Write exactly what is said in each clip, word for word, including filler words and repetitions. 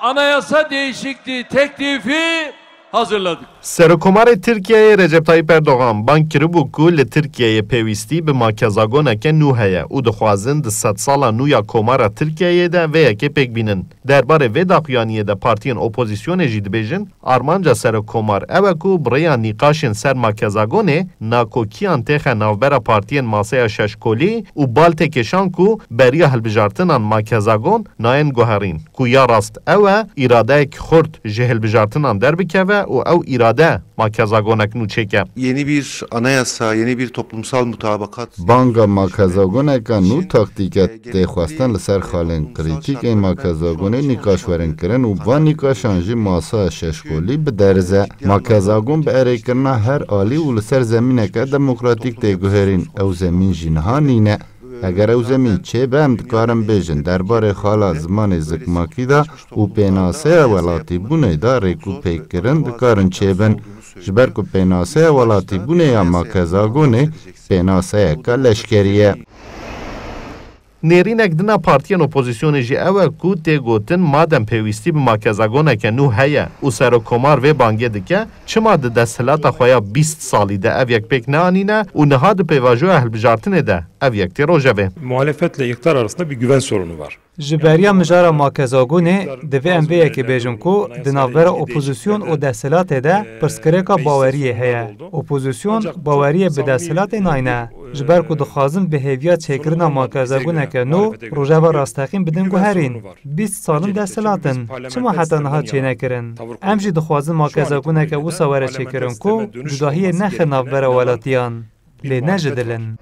Anayasa değişikliği teklifi hazırladık. Serokomarê Tirkiyeyê Recep Tayyip Erdogan bang kiribû ku li Tirkiyeyê pêwîstî bi makezagoneke nû heye û dixwazin di sedsala nû ya Komara Tirkiyeyê de vê yekê pêk bînin. Derbarê vê daxuyaniyê de partiyên opozisyonê jî dibêjin, armanca Serokkomar ew e ku bi rêya nîqaşên ser makezagonê nakokiyan têxe navbera partiyên Masaya Şeşkolî û bal tê kêşan ku beriya hilbijartinan makezagon nayên guherîn, ku ya rast ew e îradeyek xurt ji hilbijartinan derbikeve û ew îrade makezagonek nû çêke. Yeni bir anayasa, yeni bir toplumsal mutabakat. Banga makezagoneka nû taktîke tê xwestin li ser xalên krîtîk ên makezagonê nîqaş werin kirin û van nîqaşan jî masa şeşkolî biderize. Makezagon bi erêkirina her alî û li ser zemîneke demokratîk tê guherîn. Ew zemîn jî niha nîne. Eger ew zemîn çêbe, em dikarin bêjin derbarê xala zimanê zikmakî de û pênaseya welatîbûnê de rêk û pêk kirin dikarin çêbin. Ji ber ku pênaseya welatîbûnê ya makezagonê pênaseyeke leşkerî ye. Nêrînek dina partiyên opozisyonê jî ew e ku tê gotin, madem pêwîstî bi makezagoneke nû heye û Serokkomar vê bangê dike, çima di desthilata xwe ya bîst salî de ev yek pêk neanîne û niha di pêvajoya hilbijartinê de ev yek tê rojevê? Muhalefetle iktidar arasında bir güven sorunu var. Ji beriya mijara makezagonê divê em vê yekê bêjin ku di navbera opozîsyon û desthilatê de pirsgirêka baweriyê heye. Opozîsyon baweriyê bi desthilatê nayne. Ji ber ku dixwazin bi hêviya çêkirina makezagoneke nû rojeva rasteqîn bidin guherîn. Bîst sal in desthilat in. Çima heta niha çênekirin? Em jî dixwazin makezagoneke wisa were çêkirin ku cudahiyê nexe navbera welatiyan. Lê ne ji dil in.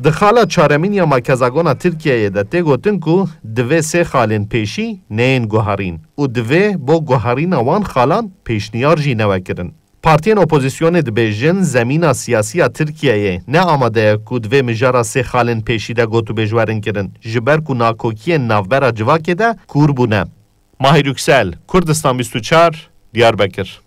Di xala çaremîn ya makezagona Tirkiyeyê de tê gotin ku divê sê xalên pêşî neyên guherîn û divê bo guherîna wan xalan pêşniyar jî newe kirin. Partiyên opozisyonê dibêjin, zemîna siyasî ya Tirkiyeyê ne amade ye ku divê mijara sê xalên pêşî de gotûbêj werin kirin, ji ber ku nakokiyên navbera civakê de kûr bûne. Mahir Yüksel, Kurdistan bîst û çar, Diyarbekir.